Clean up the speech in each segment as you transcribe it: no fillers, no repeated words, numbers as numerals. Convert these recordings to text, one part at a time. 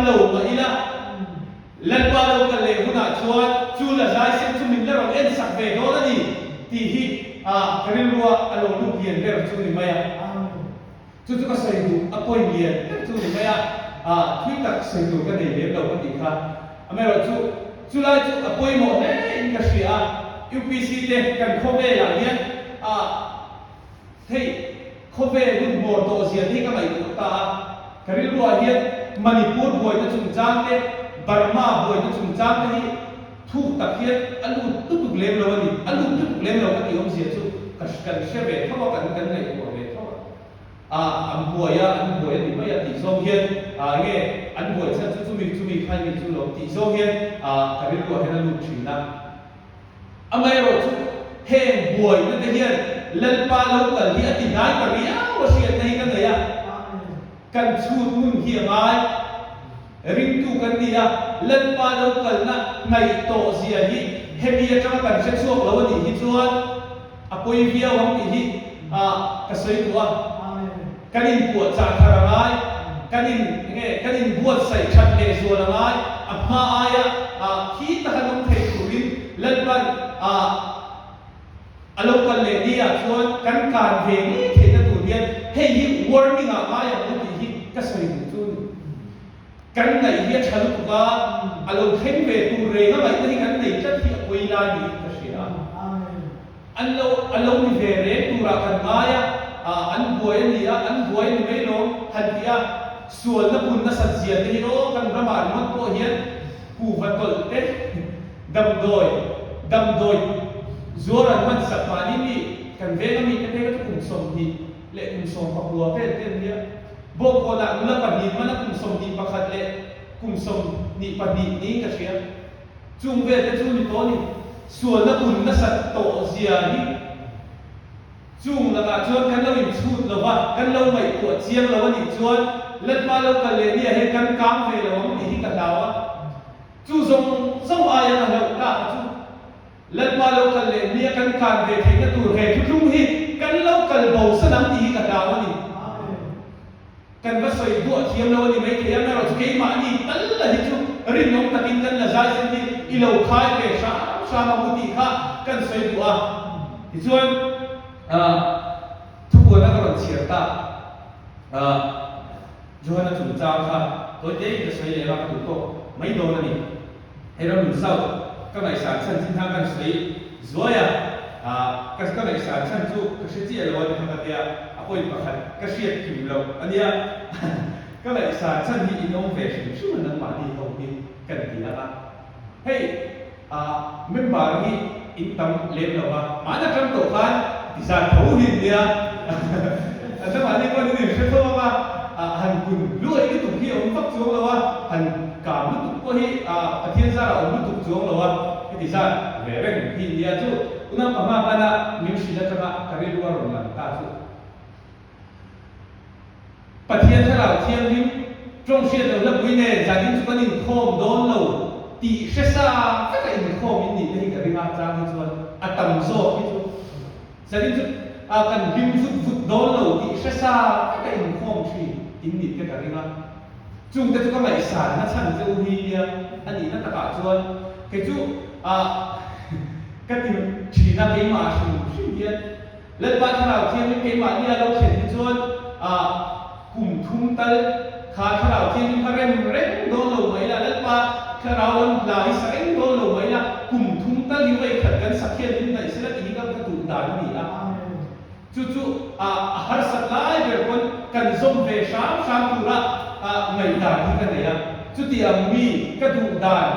tam lo mah ila, Lalpa lo kal leh hunah chuan chu la zai sen chu min la rawn en sak ve dawn a ni tih hi ka rilrua a lo lut lian ber chu ni mai a. Chu chu ka sawi duh a point lian ber chu ni mai a, thui tak sawi tur ka nei lem lo ka tih kha. Amaherawhchu chulai chu a pawimawh hle in ka hria a, UPC te kan khawvelah hian Hei, khawvel hun hmawr tawh zia te hi ka ngaihtuah ta a, ka rilruah hian Manipur buaina chungchang te, Burma buaina chungchang te hi thuk tak hian a lut lutuk lem lo a ni. A lut lutuk lem lo ka tih awmzia chu ka kan hre ve tho a, kan kan ngaihtuah ve tho a. Ah, an buai a, an buai a ni mai a tih zawng hian ah enge an buai chhan chu chumi chumi khai mi chu lo tih zawng hian ah ka rilruah hian a lut thin a. Amaherawhchu, heng buaina te hian Lalpa lo kal hi a ti hnai ta riau a hriatna hi ka nei a. Kan chhut hmun hi a ngai. Ringtu kan ni a, Lalpa lo kalna hnaih tawh zia hi hemi atanga kan hre chhuak lo a nih hi chuan a pawi viau ang tih hi ka sawi duh a. Kan inpuahchah thar a ngai, kan in nge kan inbuatsaih that leh zual a ngai, a hma aia khi taka an awm thei turin Lalpan a lo kal leh ni ah chuan kan kan ve ngei theihna tur hian hei hi warning ah ngai ang u tih hi ka sawi duh chu a ni. Kan ngaih hi a tha lutuk a, a lo thleng ve tur reng a ngaihna hi kan nei tlat hi a pawi lai niin ka hria a. An lo a lo ni ve reng turah kan ngai a, ah an buai a ni a, an buai a ni mai lawm han ti a, sualna pun nasat zia te hi aw kan ramah ringawt pawh hian kuhva tawlh te, damdawi damdawi zuar an hman sak mahni mi kan veng a mite phei kha chu kum 20 leh kum 19 vel te an nia. Bawngkawnah nula pahnih hmana kum 21 leh kum 22 niin ka hria. Chung vel te chu ni tawh a ni. Sualna pun nasat tawh zia hi chung lakah chuan kan lo inchhut lo va, kan lo ngaihtuah chiang lo a nih chuan Lalpa lo kal leh nia hian kan kang ve lo ang tih hi ka hlau a. Chu zawng zawng aia ka hlauh tak a chu Lalpa lo kal leh nia kan kan ve theihna tur he thuthlung hi kan lo kal bo san ang tih hi ka hlau a ni. Kan va sawi duah thiam lo a ni maithei a, erawh chu keimahni tal la hi chu rinawm takin kan la zai sen hi i lo khai ve hram hram ang u tih kha kan sawi duh a. Tichuan, thupuana ka rawn chhiar ta Johana chungchang kha tawi tein ka sawi leh a, ka duh tawk mai dawn a ni. Hei ram nun South ka ngaihsan chhan chin khan kan sawi zuai a, ka ka ngaihsan chhan chu ka hre chiah lo a ti kha ka tia, a point pakhat ka hriat kim loh a nia. Ka ngaihsan chhan hi in awm ve hrim hrim a nangmahni ho hi kan ti ang a. Hei member hi in tam lem lo va, mahna tang tawh khan ti zat tho hi nia. Nangmahni pawn in inhre tho ang a, han kun luai lutuk hi a awm vak chuang lo a, han Kang lutuk pawh hi Pathian zarah awm lutuk chuang lo a, heti zat ve reng hi nia chu unau ka hma hmana min hrilh atanga ka rilru a rawn lang ta chu. Pathian Thlarau Thianghlim tawng hriat loh hlapui nen zanin chu kan inkhawm dawn lo tih hre sa veka inkhawm in nih te hi ka ring a, chang hi chuan a tam zawk hi chu zanin chu kan hlim vut vut dawn lo tih hre sa veka inkhawm thin in nih te ka ring a. Chungte chu ka ngaihsanna chhan che u hi nia, a nihna takah chuan kei chu ah ka ti thin a, keimah hrim hrim hian Lalpa Thlarau Thianghlim keimah nia lo thlen hi chuan ah kum thum tal kha Thlarau Thianghlim kha rem reng dawn lo mai la, Lalpa Thlarau lam hla hi sa reng dawn lo mai la, kum thum tal hi vawikhat kan sak hian min hnaih sela tih hi ka duh dan a ni a. Chu chu a harsat lai ber pawn kan zawm ve hram hram tura ngaihdan hi ka nei a. Chuti ang mi ka duh dan,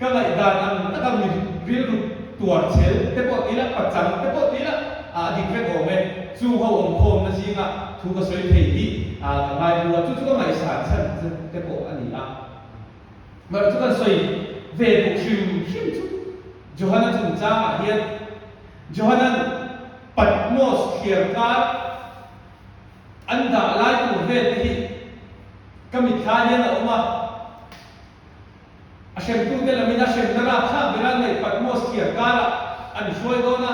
ka ngaihdan ang taka mi rilru tuar chel te pawh ti ila, pachang te pawh ti ila a dik vek awm e. Chung ho awmkhawmna zinga thu ka sawi thei hi ka ngai hlu a, chu chu ka ngaihsan chhan te pawh a ni a. Mahse chu kan sawi ve duh hrim hrim chu Johana chungchangah hian Johanan Patmos thliar kar an dah lai tur vel te hi ka mitthla hian a awm a, a hremtute lamin a hremna rapthlak bera neih Patmos thliar karah an hruai dawn a.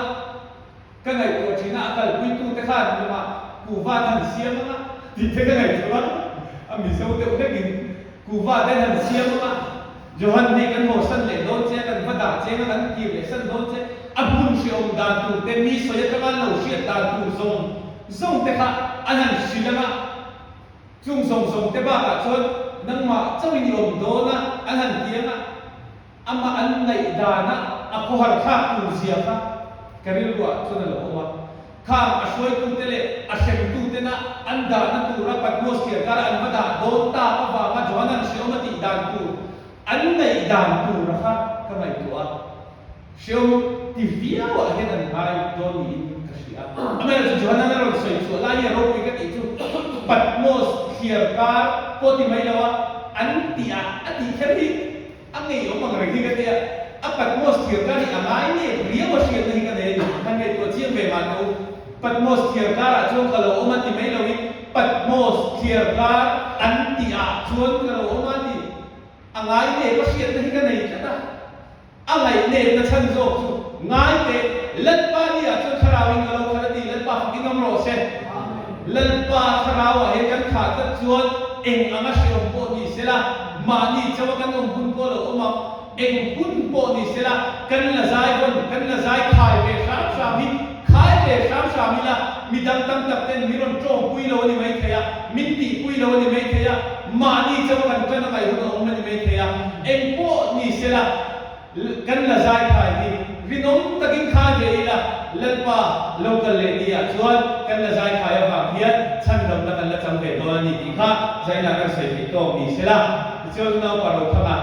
Ka ngaihtuah thin a, a kalpuitute khan lawngah kuhva an han siam ang a tih te ka ngaihtuah a, a Mizo deuh hlekin. Kuhva te an han siam ang a, Johan hei kan haw san leh dawn che a, kan va dah cheng a, kan kir leh san dawn che, a hmun hreawm dan tur te, mi sawi atanga an lo hriat dan tur zawng zawng te kha an han hrilh ang a, chung zawng zawng te bakah chuan nangmah chauhin i awm dawn a, an han ti ang a. Amah an ngaih dana a khawhar thlak tur zia kha ka rilruah chuan a lo awm a. Khang a hruaitute leh a hremtutena an dahna tura Patmos thliarkara an va dah dawn tak avanga Johanan hreawm a tih dan tur an ngaih dan tura kha ka ngaihtuah a. Hreawm ti viauah hian an ngai dawn niin ka hria. Amaherawhchu Johanan a rawn sawi chhuah lai hi a ropui ka tih chu Patmos thliarkar pawh ti mai lo a, an tih a a tih kher hi A ngeiawm ang reng hi ka tia, a Patmos thiarkar hi a ngai nep riau a hriatna hi ka nei a ni. Han ngaihtuah chiang ve mah teh u. Patmos thiarkarah chuan ka lo awm a ti mai loin Patmos thiarkar an tih ah chuan ka lo awm a ti. A ngai nep a hriatna hi ka nei tlat a. A ngaih nepna chhan zawk chu ngai teh, Lalpa ni ah chuan thlarauin ka lo khat a ti, Lalpa fakin awm rawh se. Lalpa thlarauah hian kan thah tlat chuan eng anga hreawm pawh ni sela, mahni chauha kan awm hun pawh lo awm ang, eng hun pawh ni sela, kan la zai vawn, kan la zai khai ve hram hram hi, khai ve hram hram ila, midang tam tak ten min rawn tawngpui lo a ni maithei a, min tihpui lo a ni maithei a, mahni chauha kan tan a ngaih hun a awm a ni maithei a, eng pawh ni sela, Kan la zai khai hi rinawm takin khai ve ila, Lalpa lo kal leh ni ah chuan kan la zai khai avang hian chhandamna kan la chang ve dawn a ni tih kha zainah kan sawi theih tawk ni sela. Tichuan unaupa Rothanga.